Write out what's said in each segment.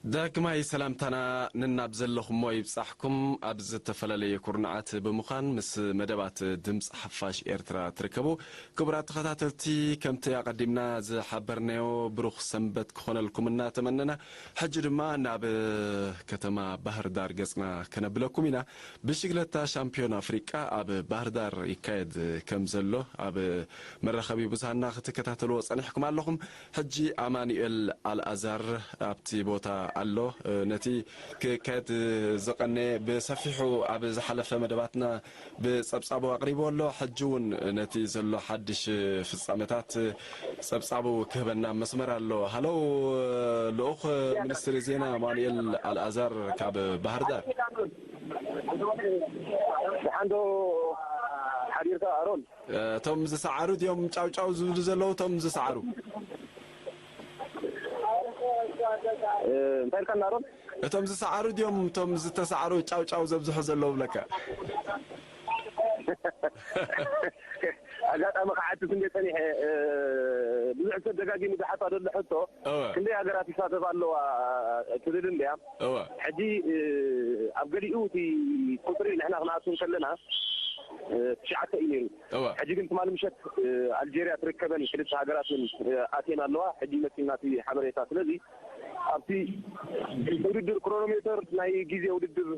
ዳግማይ ሰላምታና ንናብ ዘለኹሞ ይብጻሕኩም። ኣብ ዝተፈላለየ ኩርናዓት ብምዃን ምስ መደባት ድምፂ ሓፋሽ ኤርትራ ትርከቡ ክቡራት ተኸታተልቲ፣ ከምቲ ኣቐዲምና ዝሓበርናዮ ብሩኽ ሰንበት ክኾነልኩም እናተመነና፣ ሕጂ ድማ ናብ ከተማ ባህር ዳር ገጽና ከነብለኩም ኢና። ብሽግለታ ሻምፒዮን ኣፍሪቃ ኣብ ባህር ዳር ይካየድ ከም ዘሎ ኣብ መራኸቢ ብዙሃንና ክትከታተልዎ ጸኒሕኩም ኣለኹም። ሕጂ ኣማኑኤል ኣልኣዛር ኣብቲ ቦታ ኣሎ። ነቲ ክካየድ ዝቐነየ ብሰፊሑ ኣብ ዝሓለፈ መደባትና ብጸብጻቡ ኣቕሪቡ ኣሎ። ሕጂ እውን ነቲ ዘሎ ሓድሽ ፍጻመታት ጸብጻቡ ክህበና መስመር ኣሎ። ሃሎ፣ ልኡኽ ሚኒስትሪ ዜና ኣማኑኤል ኣልኣዛር ካብ ባህር ዳር። ደሓን ዶ ሓዲርካ ኣሮን? እቶም ዝሰዓሩ ድዮም ጫውጫው ዝብሉ ዘለዉ? እቶም ዝሰዓሩ እንታይ ኢልካ ኣሮን? እቶም ዝሰዓሩ ድዮም እቶም ዝተሰዓሩ ጫውጫው ዘብዝሑ ዘለዉ ብለካ? ኣጋጣሚ ክሓትት እንደ ጸኒሐ ብዙሕ ሰብ ደጋጊሙ ዝሓታ ዘሎ ሕቶ እወ ክንደይ ሃገራት ይሳተፋ ኣለዋ ትብል እንድያ። እወ ሕጂ ኣብ ገሊኡ እቲ ቁፅሪ ንሕና ክንኣቱ እንከለና ትሽዓተ እዩ ነይሩ። እወ ሕጂ ግን ትማሊ ምሸት ኣልጀርያ ትርከበን ክልተ ሃገራትን ኣትየን ኣለዋ። ሕጂ መፂና እቲ ሓበሬታ። ስለዚ ኣብቲ ውድድር ክሮኖሜተር ናይ ግዜ ውድድር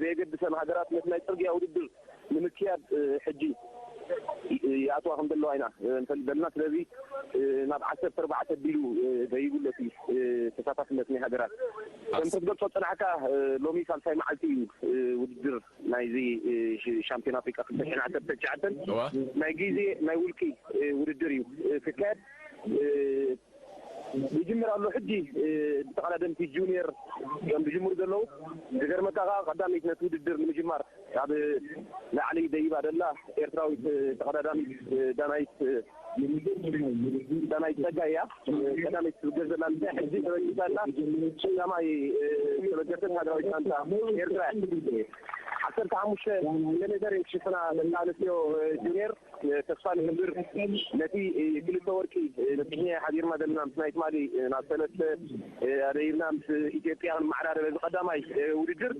ዘየገድሰን ሃገራት ነቲ ናይ ፅርግያ ውድድር ንምክያድ ሕጂ ይኣትዋ ከም ዘለዋ ኢና ንፈልጥ ዘለና። ስለዚ ናብ ዓሰርተ ኣርባዕተ ኣቢሉ ደይብሎ እቲ ተሳታፍነት ናይ ሃገራት። ከምቲ ትገልጾ ዝጸናሕካ ሎሚ ሳልሳይ መዓልቲ እዩ ውድድር ናይዚ ሻምፒዮን ኣፍሪቃ ክልተ ሽሕን ዓሰርተ ትሽዓተን። እዋ ናይ ግዜ ናይ ውልቂ ውድድር እዩ ክካየድ። ይጅምር ኣሎ ሕጂ። ብተቐዳደምቲ ጁኒየር እዮም ዝጅምሩ ዘለዉ። ዝገርመካ ከዓ ቀዳመይቲ ነቲ ውድድር ንምጅማር ኣብ ላዕሊ ደይባ ደላ ኤርትራዊት ተቐዳዳሚት ዳናይት ዳናይት ጸጋይ እያ። ቀዳመይቲ ትብገር ዘላ ንሳ ሕጂ ተበጊሳ ኣላ። ቀዳማይ ዝተበገሰት ሃገራዊት ጋንታ ኤርትራ እያ። ዓሰርተ ሓሙሽተ ኪሎ ሜተር እዮም ክሽፍና ደቂ ኣንስትዮ ጁኒየር። ተስፋ ንገብር ነቲ ክልተ ወርቂ በጺሕና ሓዲርና ዘለና ምስ ናይ ትማሊ ናብ ሰለስተ ኣደይብና ምስ ኢትዮጵያ ክንመዓዳደር እዚ ቀዳማይ ውድድር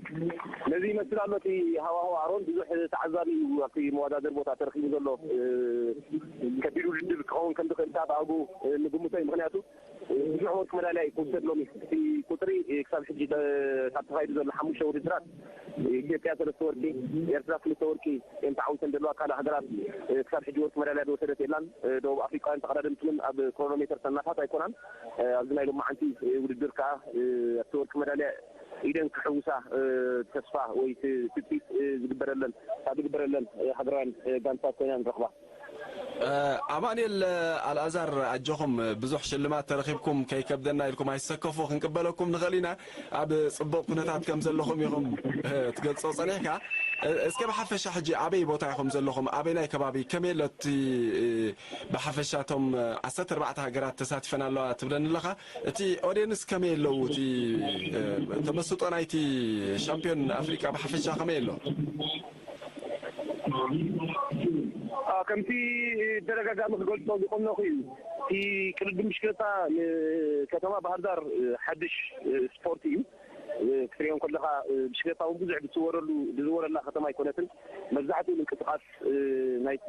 ነዚ ይመስል ኣሎ። እቲ ሃዋህው ኣሮን ብዙሕ ተዓዛቢ እዩ ኣብቲ መወዳደሪ ቦታ ተረኺቡ ዘሎ። ከቢድ ውድድር ክኸውን ከም ዝኽእል ካብ ኣብኡ ንግምቶ እዩ። ምኽንያቱ ብዙሕ ወርቂ መዳልያ እዩ ክውሰድ ሎሚ። እቲ ቁፅሪ ክሳብ ሕጂ ካብ ተኻይዱ ዘሎ ሓሙሽተ ውድድራት ኢትዮጵያ ሰለስተ ወርቂ፣ ኤርትራ ክልተ ወርቂ እየን ተዓዊተን ዘለዋ። ካልእ ሃገራት ክሳብ ሕጂ ወርቂ መዳልያ ዝወሰደት የላን። ደቡብ ኣፍሪቃውያን ተቐዳደምቲ እውን ኣብ ክሮኖሜተር ተናፋት ኣይኮናን። ኣብዚ ናይ ሎማዓንቲ ውድድር ከዓ ኣብቲ ወርቂ መዳልያ ኢደን ክሕውሳ ተስፋ ወይ ትፅቢት ዝግበረለን ካብ ዝግበረለን ሃገራውያን ጋንታት ኮይና ንረኽባ። ኣማኑኤል ኣልኣዛር፣ ኣጆኹም ብዙሕ ሽልማት ተረኺብኩም ከይከብደና ኢልኩም ኣይትሰከፉ፣ ክንቅበለኩም ንኽእል ኢና። ኣብ ጽቡቕ ኩነታት ከም ዘለኹም ኢኹም ትገልጾ ጸኒሕካ። እስከ ብሓፈሻ ሕጂ ኣበይ ቦታ ኢኹም ዘለኹም? ኣበይናይ ከባቢ? ከመይ ኣሎ እቲ ብሓፈሻ እቶም ዓሰርተ ኣርባዕተ ሃገራት ተሳቲፈን ኣለዋ ትብለኒ ኣለኻ? እቲ ኦድየንስ ከመይ ኣለዉ? እቲ ተመስጦ ናይቲ ሻምፒዮን ኣፍሪቃ ብሓፈሻ ከመይ ኣሎ? ከምቲ ብተደጋጋሚ ክገልጾ ዝቆነኹ እዩ። እቲ ቅድድም ብሽክለታ ንከተማ ባህርዳር ሓድሽ ስፖርት እዩ። ክትሪኦ እንከለኻ ብሽክለታ እውን ብዙሕ ዝዝወረሉ ዝዝወረላ ከተማ ኣይኮነትን። መብዛሕትኡ ምንቅስቓስ ናይቲ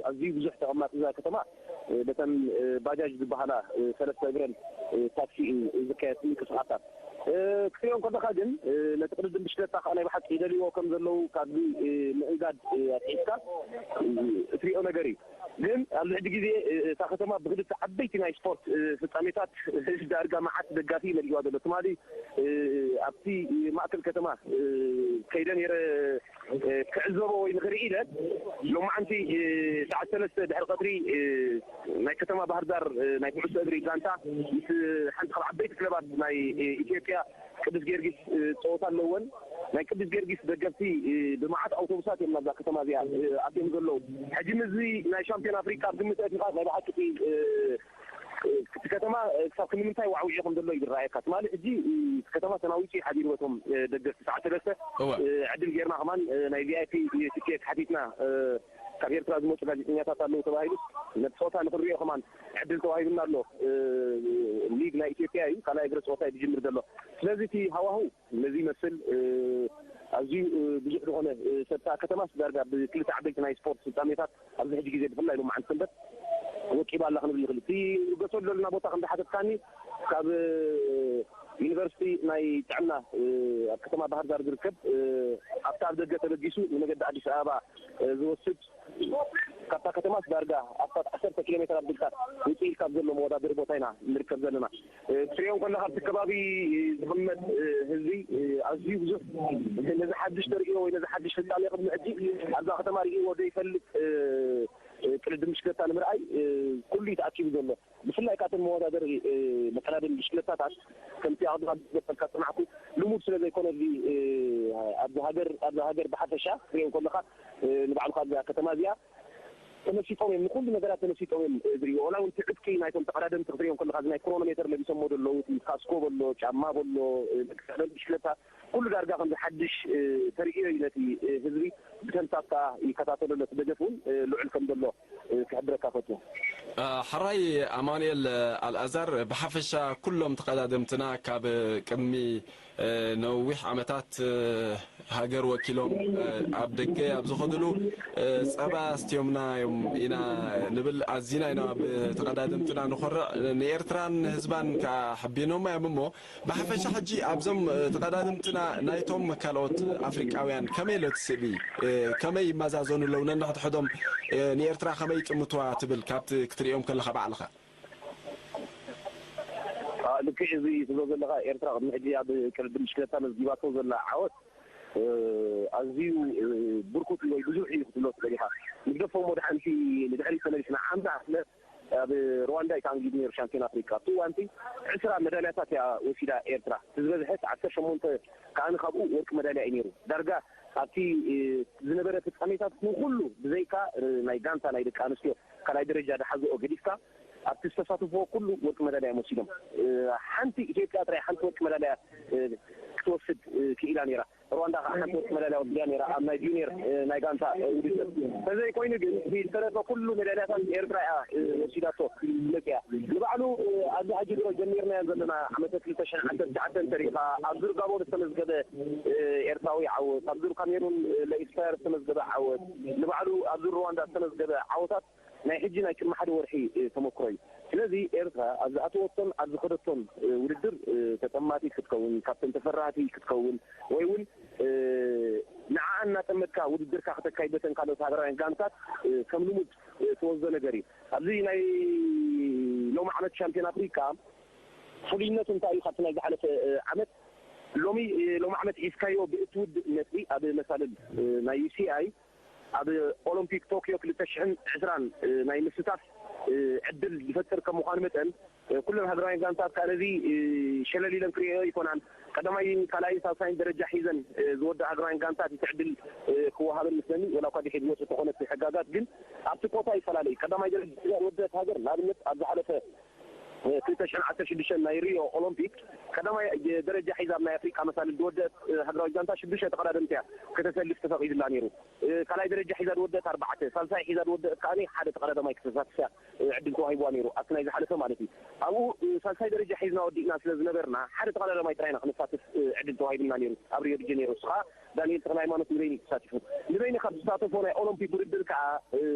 ኣዝዩ ብዙሕ ተቐማጢ እዛ ከተማ በተን ባጃጅ ዝበሃላ ሰለስተ እግረን ታክሲ እዩ ዝካየድ ምንቅስቓሳት። ክትሪኦ እንከለኻ ግን ነቲ ቅድድም ብሽክለታ ከዓ ናይ ብሓቂ ይደልይዎ ከም ዘለዉ ካብዚ ምእንጋድ ኣትሒዝካ እትሪኦ ነገር እዩ። ግን ኣብዚ ሕጂ ግዜ እታ ከተማ ብክልተ ዓበይቲ ናይ ስፖርት ፍጻሜታት ዳርጋ መዓት ደጋፊ መሊእዋ ዘሎ። ትማሊ ኣብቲ ማእከል ከተማ ከይደ ነይረ ክዕዘቦ ወይ ንክርኢ ኢለ ሎማዓንቲ ሰዓት ሰለስተ ድሕሪ ቀትሪ ናይ ከተማ ባህርዳር ናይ ኩዕሶ እግሪ ጋንታ ምስ ሓንቲ ካብ ዓበይቲ ክለባት ናይ ኢትዮጵያ ቅዱስ ጊዮርጊስ ፀወታ ኣለወን። ናይ ቅዱስ ጊዮርጊስ ደገፍቲ ብመዓት ኣውቶቡሳት እዮም ናብዛ ከተማ እዚኣ ኣትዮም ዘለዉ። ሕጂ ምስዚ ናይ ሻምፒዮን ኣፍሪካ ኣብ ግምት ኣእቲኻ ናይ ብሓቂ እቲ ከተማ ክሳብ ክንምንታይ ዋዕዊዑ ከም ዘሎ እዩ ዝረኣየካ። ትማሊ ሕጂ እቲ ከተማ ተናዊጹ እዩ ሓዲሩ በቶም ደገፍቲ ሰዓት ሰለስተ። ዕድል ጌርና ከማን ናይ ቪኣይፒ ትኬት ሓቲትና ካብ ኤርትራ ዝመፁ ጋዜጠኛታት ኣለዉ ተባሂሉ ነቲ ፀወታ ንክንሪኦ ከማን ዕድል ተዋሂቡና ኣሎ። ሊግ ናይ ኢትዮጵያ እዩ ካልኣይ እግሪ ፀወታ እዩ ዝጅምር ዘሎ። ስለዚ እቲ ሃዋሁ ነዚ ይመስል። ኣዝዩ ብዙሕ ዝኾነ ሰብታ ከተማስ ዳርጋ ብክልተ ዓበይቲ ናይ ስፖርት ፍፃሜታት ኣብዚ ሕጂ ግዜ ብፍላይ ሎማዓንቲ ሰንበት ወቂባ ኣላ ክንብል ንኽእል። እቲ ንገሰሉ ዘለና ቦታ ከም ዝሓተትካኒ ካብ ዩኒቨርሲቲ ናይ ጥዕና ኣብ ከተማ ባህር ዳር ዝርከብ ኣብቲ ኣብ ደገ ተበጊሱ ንመገዲ ኣዲስ ኣበባ ዝወስድ ካብታ ከተማስ ዳርጋ ኣስታት ዓሰርተ ኪሎ ሜትር ኣቢልካ ውፅእ ኢልካ ኣብ ዘሎ መወዳደሪ ቦታ ኢና ንርከብ ዘለና። ክትሪኦም ከለካ ኣብቲ ከባቢ ዝቕመጥ ህዝቢ ኣዝዩ ብዙሕ ነዚ ሓድሽ ተርእዮ ወይ ነዚ ሓድሽ ፍጻሜ ቅድሚ ሕጂ ኣብዛ ከተማ ርእይዎ ዘይፈልጥ ቅድድም ብሽክለታ ንምርኣይ ኩሉ እዩ ተኣኪቡ ዘሎ። ብፍላይ ካብተን መወዳደሪ መቀዳደሚ ብሽክለታታት ከምቲ ኣቕድም ዝበልካ ዝጸናሕኩ ልሙድ ስለ ዘይኮነ ኣብዚ ኣብዚ ሃገር ኣብዚ ሃገር ብሓፈሻ ክትሪኦ ከለኻ ንባዕልኻ እዛ ከተማ እዚኣ ተመሲጦም እዮም፣ ንኹሉ ነገራት ተመሲጦም እዮም ዝርእይዎ። ዋላ እውን እቲ ዕጥቂ ናይቶም ተቐዳደምቲ ክትሪኦም ከለኻ እዚ ናይ ክሮኖሜተር ለቢሶሞ ዘለዉ፣ እቲ ካስኮ በሎ፣ ጫማ በሎ፣ መቀዳደሚ ብሽክለታ ኩሉ ዳርጋ ከምዚ ሓድሽ ተርእዮ እዩ ነቲ ህዝቢ ብተንሳፍታ ይከታተሎ ኣሎ። እቲ ደገፍ እውን ልዑል ከም ዘሎ ክሕብረካ ፈትዎ። ሕራይ ኣማኑኤል ኣልኣዛር፣ ብሓፈሻ ኩሎም ተቐዳደምትና ካብ ቅድሚ ነዊሕ ዓመታት ሃገር ወኪሎም ኣብ ደገ ኣብ ዝኸድሉ ጸባ ኣስትዮምና እዮም ኢና ንብል። ኣዚና ኢና ብተቐዳደምትና ንኾርዕ። ንኤርትራን ህዝባን ከኣ ሕቢኖማ እዮም እሞ ብሓፈሻ ሕጂ ኣብዞም ተቐዳደምትና ናይቶም ካልኦት ኣፍሪቃውያን ከመይ ኣሎ እቲ ስእሊ? ከመይ ይመዛዘኑ ኣለዉ ነንሕድሕዶም? ንኤርትራ ከመይ ይጥምትዋ ትብል ካብቲ ክትርእዮም ከለኻ ባዕልኻ? ልክዕ እዚ ትብሎ ዘለኻ ኤርትራ ቅድሚ ሕጂ ኣብ ቅድድም ብሽክለታ መዝጊባቶ ዘላ ዓወት ኣዝዩ ብርኩት ወይ ብዙሕ እዩ ክትብሎ ትኽእል ኢኻ። ንግደፎ እሞ ድሓንቲ ንድሕሪት ተመሊስና ዓምና ኣለ ኣብ ሩዋንዳ እዩ ተኣንጊዱ ነይሩ ሻምፒዮን ኣፍሪቃ። ኣብቲ እዋንቲ ዕስራ መዳልያታት እያ ወሲዳ ኤርትራ። እቲ ዝበዝሐስ ዓሰርተ ሸሞንተ ከኣ ካብኡ ወርቂ መዳልያ እዩ ነይሩ። ዳርጋ ኣብቲ ዝነበረ ፍጻሜታት ንኹሉ ብዘይካ ናይ ጋንታ ናይ ደቂ ኣንስትዮ ካልኣይ ደረጃ ዝሓዝኦ ገዲፍካ ኣብቲ ዝተሳተፍዎ ኩሉ ወርቂ መዳልያ እዮም ወሲዶም። ሓንቲ ኢትዮጵያ ጥራይ ሓንቲ ወርቂ መዳልያ ክትወስድ ክኢላ ነይራ። ሩዋንዳ ከዓ ሓንቲ ወርቂ መዳልያ ወሲዳ ነይራ ኣብ ናይ ጁኒየር ናይ ጋንታ ውድድር። ተዘይኮይኑ ግን እቲ ዝተረፈ ኩሉ መዳልያታት ኤርትራ እያ ወሲዳቶ መፅያ። ንባዕሉ ኣብዚ ሕጂ ድሮ ጀሚርናዮ ዘለና ዓመተ ክልተ ሽሕን ዓሰርተ ትሽዓተን እንተሪእኻ ኣብ ዙር ጋቦን ዝተመዝገበ ኤርትራዊ ዓወት፣ ኣብ ዙር ካሜሩን ለኢስፓየር ዝተመዝገበ ዓወት፣ ንባዕሉ ኣብ ዙር ሩዋንዳ ዝተመዝገበ ዓወታት ናይ ሕጂ ናይ ቅድሚ ሓደ ወርሒ ተመክሮ እዩ። ስለዚ ኤርትራ ኣብ ዝኣተወቶን ኣብ ዝኸደቶን ውድድር ተጠማቲት ክትከውን፣ ካብተን ተፈራህቲ ክትከውን ወይ እውን ንዓኣ እናጠመትካ ውድድርካ ክተካይድ በተን ካልኦት ሃገራውያን ጋንታት ከም ልሙድ ትወስዶ ነገር እዩ። ኣብዚ ናይ ሎሚ ዓመት ሻምፒዮን ኣፍሪካ ፍሉይነቱ እንታይ እዩ? ካብቲ ናይ ዝሓለፈ ዓመት ሎሚ ሎሚ ዓመት ሒዝካዮ ብእትውድእ ነጥቢ ኣብ መሳልል ናይ ዩሲኣይ ኣብ ኦሎምፒክ ቶክዮ ክልተ ሽሕን ዕስራን ናይ ምስታፍ ዕድል ዝፈጥር ከም ምዃኑ መጠን ኩለን ሃገራውያን ጋንታት ከዓ ነዚ ሸለል ኢለን ክርእዮ ይኮናን። ቀዳማይን ካልኣይን ሳልሳይን ደረጃ ሒዘን ዝወዳ ሃገራውያን ጋንታት እቲ ዕድል ክወሃበን ምስለኒ ወላ እኳ ድሒድ ዝወፁ ተኾነ ሕጋጋት ግን ኣብቲ ኮታ ይፈላለዩ። ቀዳማይ ደረጃ ዝወደት ሃገር ንኣብነት ኣብ ዝሓለፈ ክልተ ሽሕን ዓሰርተ ሽዱሽተን ናይ ሪዮ ኦሎምፒክ ቀዳማይ ደረጃ ሒዛ ኣብ ናይ ኣፍሪቃ መሳልል ዝወደአት ሃገራዊት ጋንታ ሽዱሽተ ተቐዳደምቲ እያ ከተሰልፍ ተፈቒድላ ነይሩ። ካልኣይ ደረጃ ሒዛ ዝወደአት ኣርባዕተ፣ ሳልሳይ ሒዛ ዝወደአት ከኣ ሓደ ተቐዳዳማይ ክተሳትፍ እያ ዕድል ተዋሂብዋ ነይሩ። ኣብቲ ናይ ዝሓለፈ ማለት እዩ። ኣብኡ ሳልሳይ ደረጃ ሒዝና ወዲእና ስለ ዝነበርና ሓደ ተቐዳዳማይ ጥራይና ክነሳትፍ ዕድል ተዋሂብና ነይሩ ኣብ ሪዮ ዲ ጀኔሮ። እሱ ከኣ ዳንኤል ተክለ ሃይማኖት ንበይኑ እዩ ተሳቲፉ። ንበይኑ ካብ ዝሳተፎ ናይ ኦሎምፒክ ውድድር ከኣ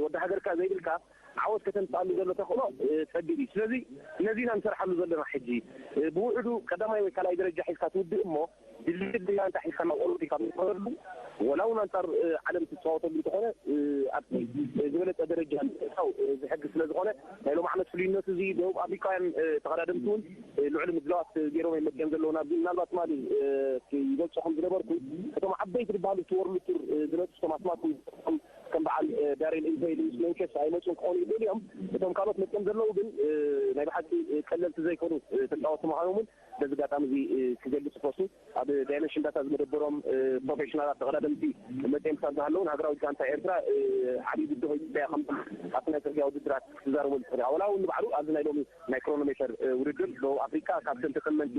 ወዲ ሃገርካ ዘይብልካ ዓወት ከተምፅኣሉ ዘሎ ተኽእሎ ፀቢብ እዩ። ስለዚ ነዚ ኢና ንሰርሓሉ ዘለና ሕጂ። ብውሕዱ ቀዳማይ ወይ ካልኣይ ደረጃ ሒዝካ ትውድእ እሞ ድልድል ጋንታ ሒዝካ ናብ ኦሎምፒክ ኣብ ትኸደሉ ወላ እውን ኣንፃር ዓለም ትፃወተሉ እንተኾነ ኣብቲ ዝበለፀ ደረጃ ንምእታው ዝሕግዝ ስለ ዝኾነ ናይ ሎም ዓመት ፍሉይነቱ እዚ ደቡብ ኣፍሪካውያን ተቐዳደምቲ እውን ልዑል ምድላዋት ገይሮም እዮም መፅኦም ዘለዉ ናብዚ። ምናልባት ትማሊ ይገልፆ ከም ዝነበርኩ እቶም ዓበይቲ ዝበሃሉ እቲ ወርልድ ቱር ዝነጥፉ እቶም ኣስማት ከም በዓል ዳሪል ኢንተይ፣ ሉዊስ ሜንኬስ ኣይመፁን ክኾኑ ይኽእሉ እዮም። እቶም ካልኦት መፅኦም ዘለዉ ግን ናይ ብሓቂ ቀለልቲ ዘይኮኑ ተፃወትቲ ምዃኖም እውን በዚ ኣጋጣሚ እዚ ክገልፅ እፈቱ። ኣብ ዳይመንሽን ዳታ ዝመደበሮም ፕሮፌሽናላት ተቐዳደምቲ መፅኦም ክሳብ ዝሃለውን ሃገራዊት ጋንታ ኤርትራ ዓብዪ ብድሆ ይፅበያ ከም ኣብቲ ናይ ፅርግያ ውድድራት ክትዛረበሉ ትኽእል ኢኻ። ወላ እውን ንባዕሉ ኣብዚ ናይ ሎሚ ናይ ክሮኖሜተር ውድድር ደቡብ ኣፍሪካ ካብተን ተተመንቲ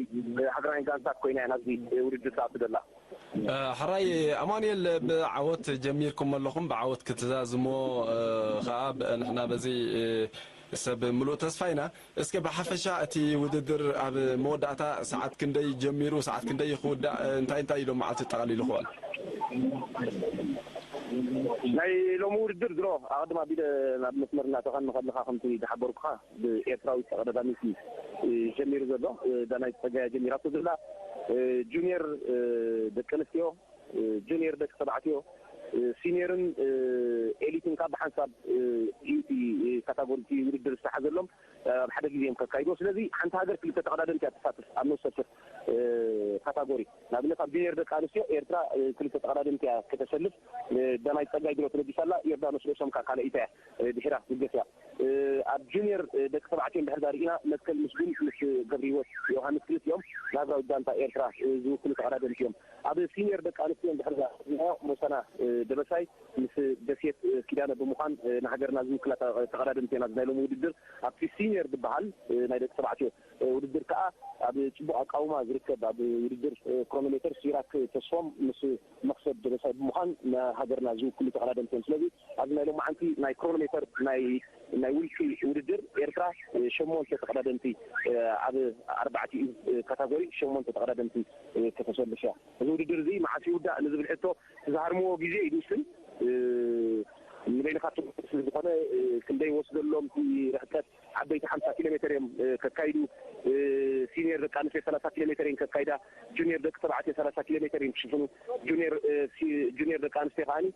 ሃገራውያን ጋንታት ኮይና እያ ናብዚ ውድድር ትኣቱ ዘላ። እ፣ ሕራይ ኣማኑኤል፣ ብዓወት ጀሚርኩም ኣለኹም፣ ብዓወት ክትዛዝሞ፣ እ፣ ኸኣ ብ-፣ ንሕና በዚ፣ እ፣ ሰብ ምሉእ ተስፋ ኢና። እስከ ብሓፈሻ እቲ ውድድር ኣብ መወዳእታ ሰዓት ክንደይ ጀሚሩ፣ ሰዓት ክንደይ ክውዳእ፣ እ፣ እንታይ እንታይ ኢሎም መዓልቲ ጠቓሊሉ ክዋል? ናይ ሎሚ ውድድር ድሮ ኣቐድም ኣቢለ ናብ መስመር እናተቐን ከለኻ ከምቲ ዝሓበርኩኻ ብኤርትራዊት ተቐዳዳሚት እዩ፣ እ፣ ጀሚሩ ዘሎ። እ፣ ዳናይት ጸጋይ ጀሚራቶ ዘላ፣ እ፣ ጁኒየር፣ እ፣ ደቂ ኣንስትዮ፣ እ፣ ጁኒየር ደቂ ተባዕትዮ፣ እ፣ ሲኒየርን፣ እ፣ ኤሊትን ካብ ብሓንሳብ፣ እ፣ እዩ እቲ፣ እ፣ ካታጎሪ እቲ ውድድር ዝተሓዘሎም፣ እ፣ ኣብ ሓደ ግዜ እዮም ከካይድዎ። ስለዚ ሓንቲ ሃገር ክልተ ተቐዳደምቲ እያ ትሳትፍ ኣብ ነፍሰ ወከፍ፣ እ፣ ካታጎሪ። ንኣብነት ኣብ ጁኒየር ደቂ ኣንስትዮ ኤርትራ፣ እ፣ ክልተ ተቐዳደምቲ እያ ከተሰልፍ። እ፣ ዳናይት ጸጋይ ድሮ ተለጊሳ ኣላ፣ ዮርዳኖስ ርእሶም ከኣ ካልኣይታ እያ፣ እ፣ ድሒራ ትልገስ እያ። እ፣ ኣብ ጁኒየር፣ እ፣ ደቂ ተባዕትዮ እንድሕር ዳርኢና መትከል ምስጉን ምስ ገብረህይወት ዮሃንስ ክልቲኦም ንሃገራዊት ጋንታ ኤርትራ፣ እ፣ ዝውክሉ ተቐዳደምቲ እዮም። ኣብ ሲኒየር ደቂ ኣንስትዮ እንድሕር ዳርኢናዮ ሞሳና፣ እ፣ ደበሳይ ምስ ደሴት፣ እ፣ ኪዳነ ብምዃን፣ እ፣ ንሃገርና ዝውክላ ተ-፣ ተቐዳደምቲ እየን። ኣብዚ ናይ ሎሚ ውድድር ኣብቲ ሲኒየር ዝበሃል፣ እ፣ ናይ ደቂ ተባዕትዮ፣ እ፣ ውድድር ከኣ ኣብ ጽቡቕ ኣቃውማ ዝርከብ ኣብ ውድድር፣ እ፣ ክሮኖሜተር ሲራክ ተስፎም ምስ መኽሰብ ደበሳይ ብምዃን ንሃገርና ዝውክሉ ተቐዳደምቲ እዮም። ስለዚ ኣብዚ ናይ ሎማዓንቲ ናይ ክሮኖሜተር ናይ፣ ናይ ውልቂ ውድድር ኤርትራ፣ እ፣ ሸሞንተ ተቐዳደምቲ፣ እ፣ ኣብ ኣርባዕቲኡ፣ እ፣ ካታጎሪ ሸሞንተ ተቐዳደምቲ፣ እ፣ ከተሰልፍ እያ። እዚ ውድድር እዚ መዓስ ይውዳእ ንዝብል ሕቶ እቲ ዝሃርምዎ ግዜ እዩ ዝውስን። እ፣ ንበይንኻ ትውስን ስለ ዝኾነ፣ እ፣ ክንደይ ይወስደሎም እቲ ርሕቀት ዓበይቲ ሓምሳ ኪሎ ሜተር እዮም፣ እ፣ ከካይዱ። እ፣ ሲኒየር ደቂ ኣንስትዮ ሰላሳ ኪሎ ሜተር እየን ከካይዳ። ጁኒየር ደቂ ተባዕትዮ ሰላሳ ኪሎ ሜተር እዮም ክሽፍኑ። ጁኒየር፣ እ፣ ሲ-፣ ጁኒየር ደቂ ኣንስትዮ ከኣኒ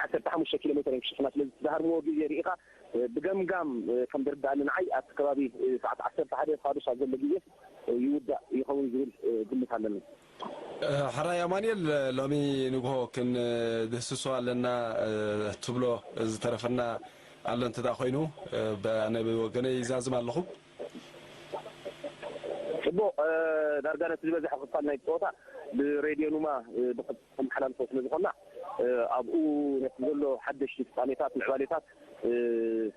ዓሰርተ ሓሙሽተ ኪሎ ሜተር እዮም ክሽፍና። ስለዚ ዝሃርምዎ ግዜ ርኢኻ፣ እ፣ ብገምጋም፣ እ፣ ከም ዝርድኣኒ ንዓይ ኣብቲ ከባቢ፣ እ፣ ሰዓት ዓሰርተ ሓደ ፋዱስ ኣብ ዘሎ ግዜ፣ እ፣ ይውዳእ ይኸውን ዝብል፣ እ፣ ግምት ኣለኒ። እ፣ ሕራይ ኣማኑኤል፣ ሎሚ ንግሆ ክንድህስሶ ኣለና፣ እ፣ ትብሎ ዝተረፈና ኣሎ እንተ ደኣ ኮይኑ፣ እ፣ ብ-፣ ኣነ ብወገነይ ይዛዝም ኣለኹ። ጽቡቕ፣ እ፣ ዳርጋ ነቲ ዝበዝሐ ክፋል ናይ ጸወታ ብሬድዮ ኑማ፣ እ፣ ብቐጥታ ነመሓላልፎ ስለ ዝኾንና፣ እ፣ ኣብኡ ነቲ ዘሎ ሓደሽቲ ፍጻሜታት፣ ምዕባሌታት፣ እ፣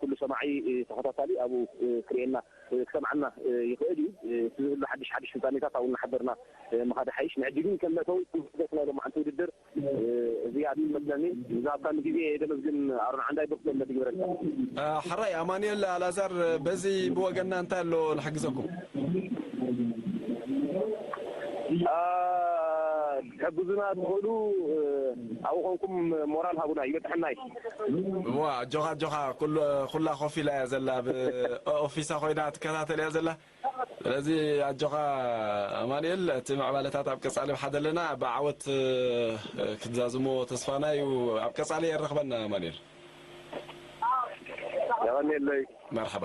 ኩሉ ሰማዒ፣ እ፣ ተኸታታሊ ኣብኡ፣ እ፣ ክርእየና፣ እ፣ ክሰምዓና፣ እ፣ ይኽእል እዩ። እ፣ እቲ ዝህሉ ሓድሽ ሓድሽ ፍጻሜታት ኣብኡ እናሓበርና፣ እ፣ ምኻድ ሓይሽ። ንሕጂ ግን ከም መእተዊ ናይ ሎማዓንቲ ውድድር፣ እ፣ እዚ ኣብ ይመስለኒ። ዝሃብካኒ ግዜ የመስግን ኣሮን ዓንዳይ፣ ብርቱዕ እምነት ይግበረልካ። እ፣ ሕራይ ኣማኑኤል ኣልኣዛር፣ በዚ ብወገንና እንታይ ኣሎ ንሕግዘኩም? አ፣ ክትሕግዙና ትኽእሉ፣ እ፣ ኣብኡ ኮንኩም ሞራል ሃቡና፣ ይበጽሐና እዩ። እዋ፣ ኣጆኻ፣ ኣጆኻ፣ ኩሉ፣ ኩላ ኮፍ ኢላ እያ ዘላ፣ ኣብ ኦፊሳ ኮይና ትከታተል እያ ዘላ። ስለዚ ኣጆኻ ኣማኑኤል፣ እቲ ምዕባለታት ኣብ ቀጻሊ ብሓደ ኣለና፣ ብዓወት፣ እ፣ ክትዛዝሞ ተስፋና እዩ። ኣብ ቀጻሊ የራኽበና ኣማኑኤል። የቐንየለይ። መርሓባ።